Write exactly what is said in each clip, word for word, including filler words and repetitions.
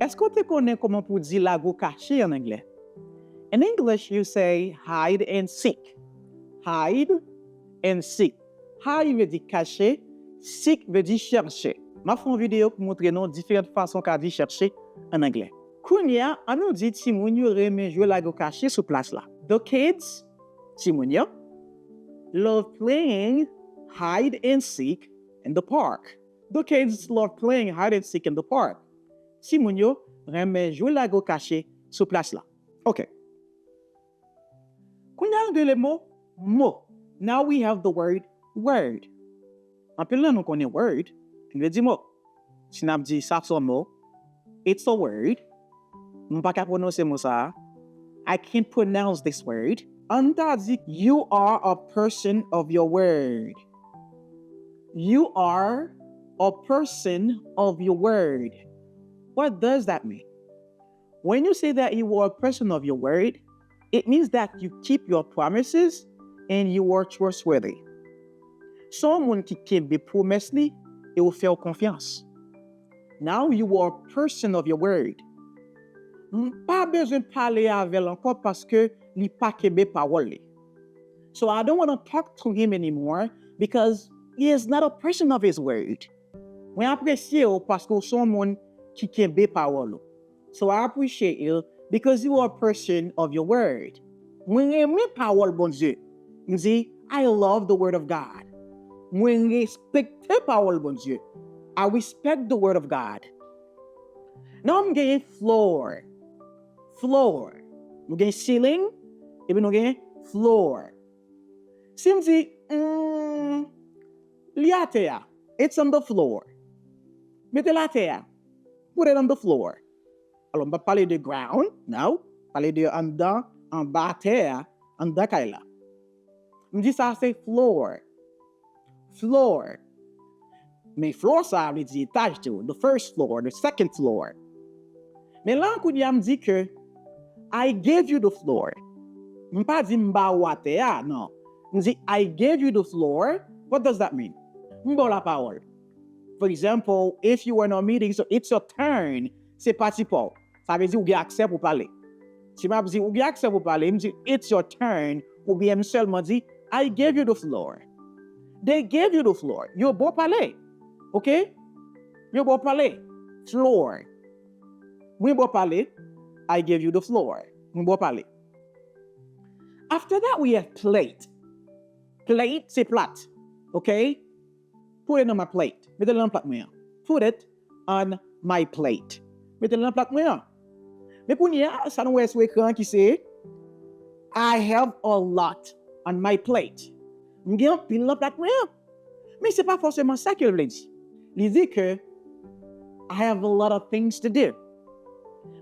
Èske w te konnen kòman pou w di lago kache an anglè? In English, you say hide and seek. Hide and seek. Hide vle di kache, seek vle di chèche. M ap fè yon videyo pou montre nou diferan fason w ka di chèche an anglè. Kounye a, ann nou di timoun yo renmen jwe lago kache sou plas la. The kids, timoun yo, love playing hide and seek in the park. The kids love playing hide and seek in the park. Timoun yo renmen jwe lago kache sou plas la. Ok. Kounye a nou gen le mo mo. Now we have the word word. Anpil nan nou konnen word, li vle di mo. Si n ap di sa se yon mo, it's a word. M pa ka pwononse mo sa a. I can't pronounce this word. Ann ta di, you are a person of your word. You are a person of your word. What does that mean? When you say that you are a person of your word, it means that you keep your promises and you are trustworthy. Se yon moun ki kenbe pwomès li e ou fè w konfyans. Now you are a person of your word. M pa bezwen pale avè l ankò paske li pa kenbe pawòl li. So I don't want to talk to him anymore because he is not a person of his word. Mwen apresye w paske w se yon moun ki kenbe pawòl ou. So I appreciate you because you are a person of your word. Mwen renmen pawòl Bondye. M di, I love the word of God. Mwen respekte pawòl Bondye. I respect the word of God. Now m genyen floor. Floor. Nou gen ceiling, epi nou gen floor. Si m di, mm, li atè a, it's on the floor. Mete l atè a. Put it on the floor. Alò, m pa pale de ground, no. Pale de anndan, anba tè a, anndan kay la. M di sa se floor. Floor. Men floor sa a vle di etaj tou. The first floor, the second floor. Men la kounye a m di ke I gave you the floor. M pa di m ba ou atè a, non. M di I gave you the floor. What does that mean? M ba w lapawòl. For example, if you were in a meeting, so it's your turn, se pati pa w. Sa vle di ou gen aksè pou pale. Si m ap di ou gen aksè pou pale, m di it's your turn, oubyen m sèlman di I gave you the floor. They gave you the floor. Yo ba w pale. Ok? Yo ba w pale. Floor. Mwen ba w pale. I gave you the floor. Mwen ba w pale. After that, we have plate. Plate, se plat. Ok? Put it on my plate. Mete l nan plat mwen an. Put it on my plate. Mete l nan plat mwen an. Men kounye a, sa nou wè sou ekran an ki se I have a lot on my plate. M gen anpil nan plat mwen an. Men se pa fòseman sa ke l vle di. Li di ke I have a lot of things to do.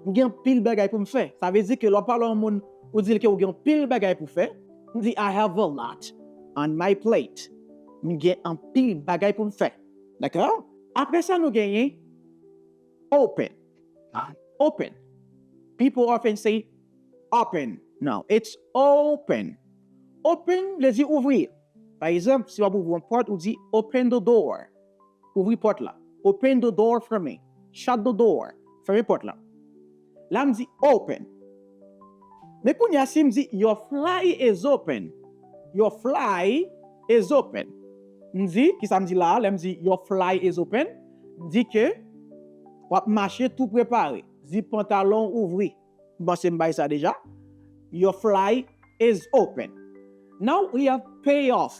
M gen anpil bagay pou m fè. Sa vle di ke lè w pale yon moun, ou di l ke ou gen anpil bagay pou fè, m di I have a lot on my plate. M gen anpil bagay pou m fè. Dakò? Apre sa, nou genyen open. Open. People often say open. No, it's open. Open vle di ouvri. Pa egzanp, si w ap ouvri yon pòt, ou di open the door. Ouvri pòt la. Open the door for me. Shut the door. Fèmen pòt la. La m di open. Men kounye a si m di your fly is open. Your fly is open. M di, kisa m di la a? Lè m di your fly is open, m di ke w ap mache tou prepare. Zip pantalon ouvri. M panse m bay sa deja. Your fly is open. Now we have pay off.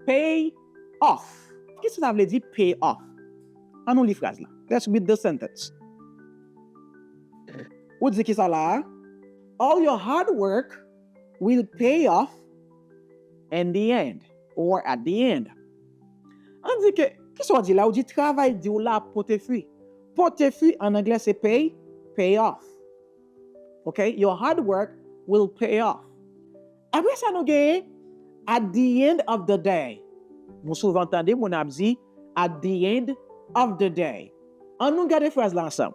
Pay off. Kisa sa vle di pay off? An nou li fraz la. Let's read the sentence. Ou di kisa la a? All your hard work will pay off in the end or at the end. An di ke, kisa w di la? Ou di travay di w la ap pote fwi. Pote fwi an anglè se pay, pay off. Ok? Your hard work will pay off. Apre sa, nou genyen at the end of the day. Nou souvan tande moun ap di at the end of the day. An nou gade fraz la ansanm.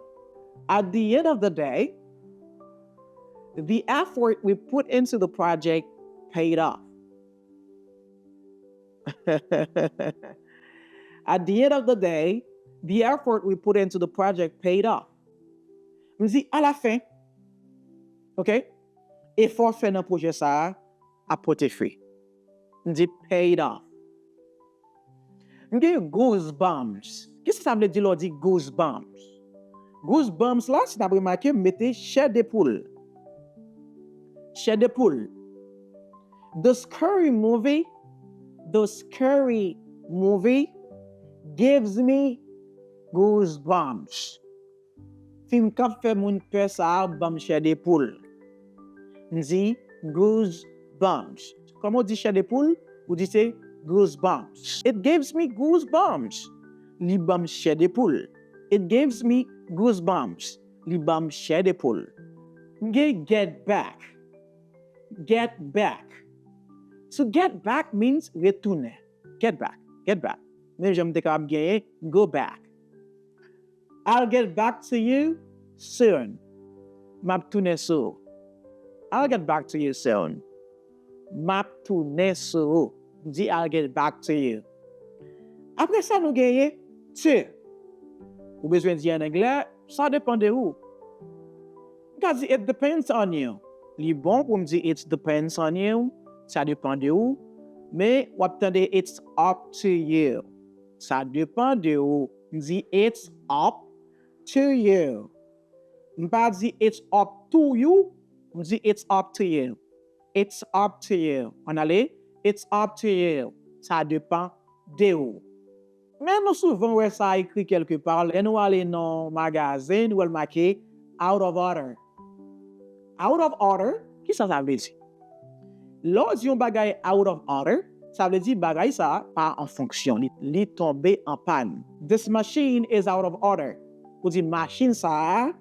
At the end of the day, the effort we put into the project paid off. At the end of the day, the effort we put into the project paid off. M di alafen. Ok? Efò w fè nan pwojè sa a ap pote fwi. M di paid off. M gen goosebumps. Kisa sa vle di lè w di goosebumps? Goosebumps la, si n ap remake, m mete chè de poul. Chè de poul. The scary movie, the scary movie gives me goosebumps. Fim k ap fè moun pè sa a ban m chè de poul. M di goosebumps. Kòman w di chè de poul? Ou di se goosebumps. It gives me goosebumps. Li ban m chè de poul. It gives me goosebumps. Li ban m chè de poul. M gen get back. Get back. To get back means retounen. Get back. Get back. Menm jan m te kapab genyen go back. I'll get back to you soon. M ap tounen sou ou. I'll get back to you soon. M ap tounen sou ou. M di I'll get back to you. Apre sa, nou genyen to. Ou bezwen di an anglè, sa depann de ou. M ka di it depends on you. Li bon pou m di it depends on you. Sa depann de ou. Men w ap tande it's up to you. Sa depann de ou. M di it's up to you. M pa di it's up to you. M di it's up to you. It's up to you. Ann ale. It's up to you. Sa depann de ou. Men nou souvan wè sa ekri kèlke pa. Lè nou ale nan yon magazen, nou wè l make out of order. Out of order, kisa sa vle di? Lè w di yon bagay out of order, sa vle di bagay sa a pa an fonksyon, li, li tonbe an pàn. This machine is out of order. Ou di machin sa a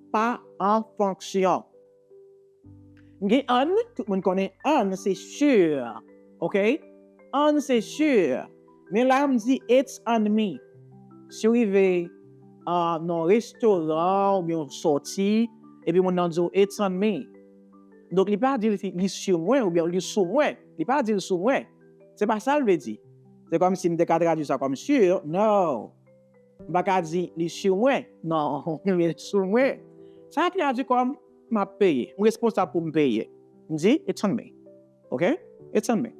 pa an fonksyon. M gen an, tout moun konnen an se sure, ok? An se sure. Men la, m di it's on me. Si w rive ah, nan restoran oubyen w sòti, epi moun nan di w it's on me. Donk, li pa di li, li sou mwen oubyen li sou mwen. Li pa di l sou mwen. Se pa sa l vle di. Se kòmsi m te ka tradui sa kòm sure. No. M pa ka di li sou mwen. Non, li sou mwen. Sa tradui kòm m ap peye. M responsab pou m peye. M di, it's on me. Ok? It's on me.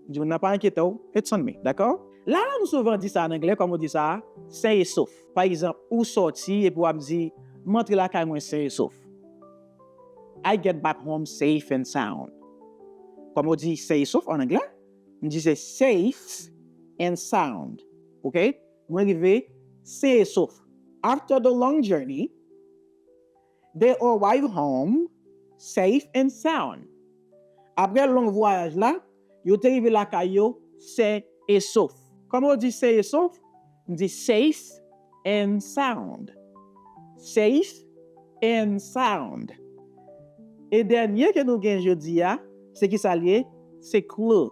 M di moun nan pa enkyete w, it's on me. Dakò? La a, nou souvan di sa an anglè, kòman w di sa? Sen e sof. Pa egzanp, ou sòti epi w ap di, m antre lakay mwen sen e sof. I get back home safe and sound. Kòman w di sen e sof an anglè? M di se safe and sound. Ok? Mwen rive sen e sof. After the long journey, they arrive home safe and sound. Apre long vwayaj la, yo te rive lakay yo sen e sof. Kòman w di sen e sof? M di safe and sound. Safe and sound. E dènye ke nou gen jodi a, se kisa l ye? Se clue.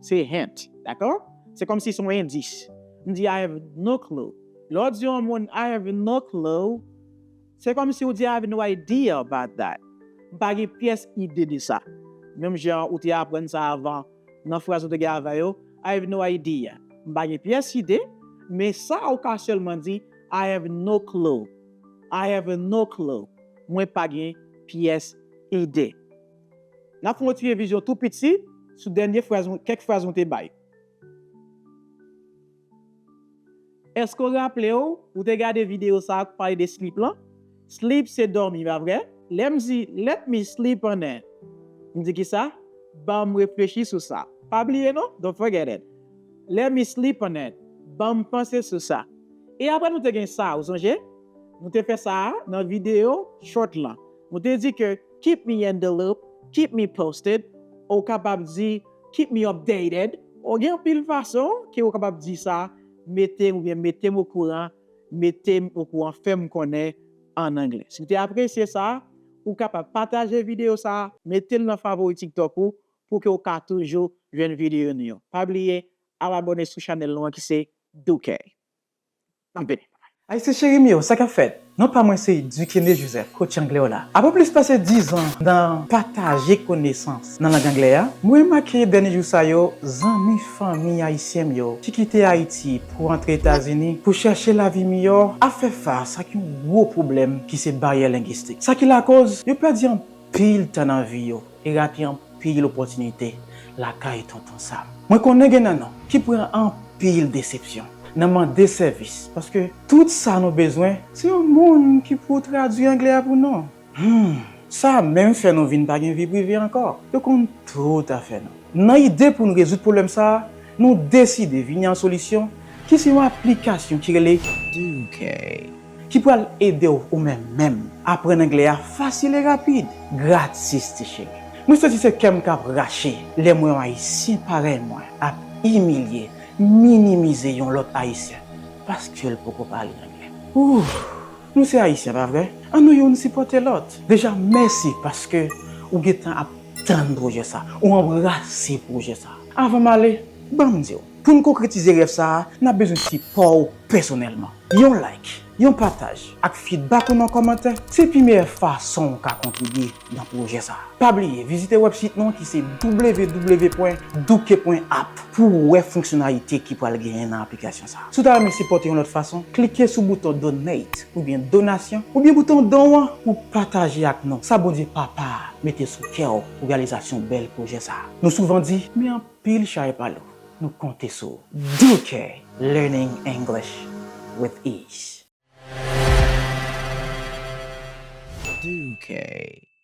Se hint. Dakò? Se kòmsi se yon endis. M di, I have no clue. Lè w di yon moun, I have no clue, se kòmsi w di, I have no idea about that. M pa gen pyès ide de sa. Menm jan ou te aprann sa avan, nan fraz ou te gen avan yo, I have no idea. M pa gen pyès ide, men sa ou ka sèlman di, I have no clue. I have no clue. Mwen pa gen pyès ide. N ap fè yon ti revizyon tou piti sou dènye fraz, kèk fraz nou te bay. Èske w raple w, ou te gade videyo sa a k pale de sleep lan? Sleep se dòmi, pa vre? Lè m di, let me sleep on it, m di kisa? Ban m reflechi sou sa. Pa bliye non, don't forget it. Let me sleep on it. Ban m panse sou sa. E apre nou te gen sa, ou sonje? Nou te fè sa a nan videyo short lan. Nou te di ke keep me in the loop, keep me posted, ou kapab di keep me updated. Ou gen anpil fason ke ou kapab di sa, mete m oubyen mete m okouran, mete m okouran, fè m konnen an anglè. Si w te apresye sa, ou kapab pataje videyo sa, mete l nan favori TikTok ou pou ke w ka toujou jwenn videyo nou yo. Pa bliye, al abòne sou chanèl nou an ki se Duke. N ap vini. Ayisyen cheri m yo, sa k ap fèt? Non pa mwen se Duquesne Joseph, coach anglè w la. Apre plis pase diz an nan pataje konesans nan lang anglè a, mwen remake dènye jou sa yo, zanmi fanmi ayisyen m yo ki kite Ayiti pou antre Etazini pou chèche lavi miyò ap fè fas ak yon gwo pwoblèm ki se baryè lengistik. Sa ki lakoz yo pèdi anpil tan nan vi yo e rate anpil opòtinite lakay Tonton Sam. Mwen konnen gen nan nou ki pran anpil desepsyon nan mande sèvis, paske tout sa nou bezwen, se yon moun ki pou tradui anglè a pou nou. Hmm, sa menm fè nou vin pa gen vi prive ankò. Yo konn tout afè nou. Nan ide pou n rezoud pwoblèm sa a, nou deside vini an solisyon ki se yon aplikasyon ki rele Duke, ki pral ede w ou menm menm aprann anglè a fasil e rapid, gratis ti cheri. Mwen santi se kè m k ap rache lè m wè yon Ayisyen parèy mwen ap imilye, minimize yon lòt Ayisyen paske l poko pale anglè. Ouh, nou se Ayisyen, pa vre? Ann nou youn sipòte lòt. Deja, mèsi paske ou gentan ap tann pwojè sa, ou anbrase pwojè sa. Anvan m ale, ban m di w, pou n konkretize rèv sa a, n ap bezwen sipò w pèsonèlman. Yon like, yon pataj ak feedback ou nan kòmantè, se pi meyè fason w ka kontribye nan pwojè sa a. Pa bliye vizite wèbsit nou ki se w w w pwen duke pwen app pou w wè fonksyonalite ki pral genyen nan aplikasyon sa a. Si w ta renmen sipòte yon lòt fason, klike sou bouton donate oubyen donasyon oubyen bouton don an pou pataje ak nou sa Bondye Papa a mete sou kè w pou reyalizasyon bèl pwojè sa a. Nou souvan di, men anpil chay pa lou, nou konte sou w. Duke, learning English with ease. Duke.